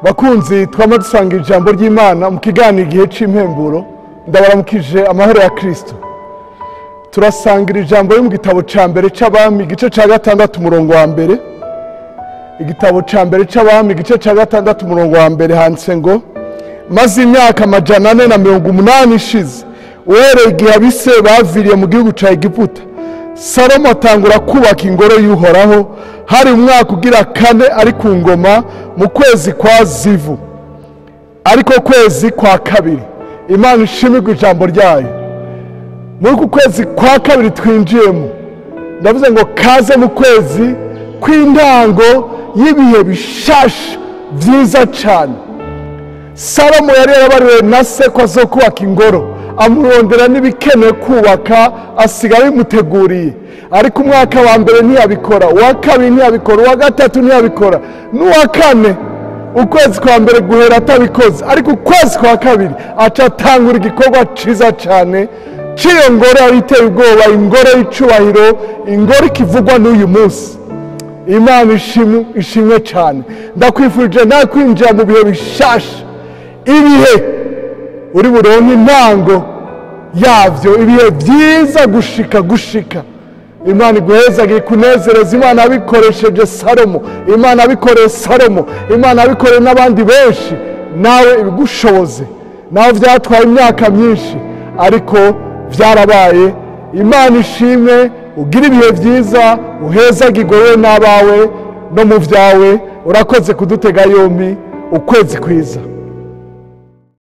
Bakunzi twama dusanga ijambo ry'Imana mu kiganiro igihe c'impemburo, ndabaramukije amahoro ya Kristo. Turasangira ijambo ryo mu gitabo ca mbere c'Abami, igice ca 6 umurongo wa mbere. Igitabo ca mbere c'Abami, igice ca 6 umurongo wa mbere, handitse ngo: maze imyaka 480 ishize, uhereye igihe abise baviriye mu gihugu ca Egiputa, Salomo atangura kubaka ingoro y'Uhoraho. Hari umwaka ugira 4 ari ku ngoma, mu kwezi kwa Zivu, ariko kwezi kwa 2. Imana ishimirwe ijambo ryayo. Muri uku kwezi kwa 2 twinjiyemo, ndavuze ngo kaze mu kwezi kw'intango y'ibihe bishasha vyiza cane. Salomo yari yarabariwe na se ko azokubaka ingoro, amurondera n'ibikenewe kubaka, asiga bimuteguriye. Ariko umwaka wa mbere ntiyabikora, uwa 2 ntiyabikora, uwa 3 ntiyabikora, n'uwa 4 ukwezi kwa mbere guhera atabikoze. Ariko ukwezi kwa 2 aca atangura igikorwa ciza cane c'iyo ngoro yari iteye ubwoba, ingoro y'icubahiro, ingoro ikivugwa n'uyu munsi. Imana ishimwe cane. Ndakwifurije nawe kwinjira mu bihe bishasha, ibihe uri buronke intango yavyo, ibihe vyiza gushika gushika. Imana iguhezage, ikunezereze. Imana yabikoresheje Salomo, Imana yabikoreye Salomo, Imana yabikoreye n'abandi benshi, nawe ibigushoboze. Nawe vyatwaye imyaka myinshi, ariko vyarabaye. Imana ishimwe, ugire ibihe vyiza, uhezagirwe wewe n'abawe no mu vyawe. Urakoze kudutega yompi. Ukwezi kwiza.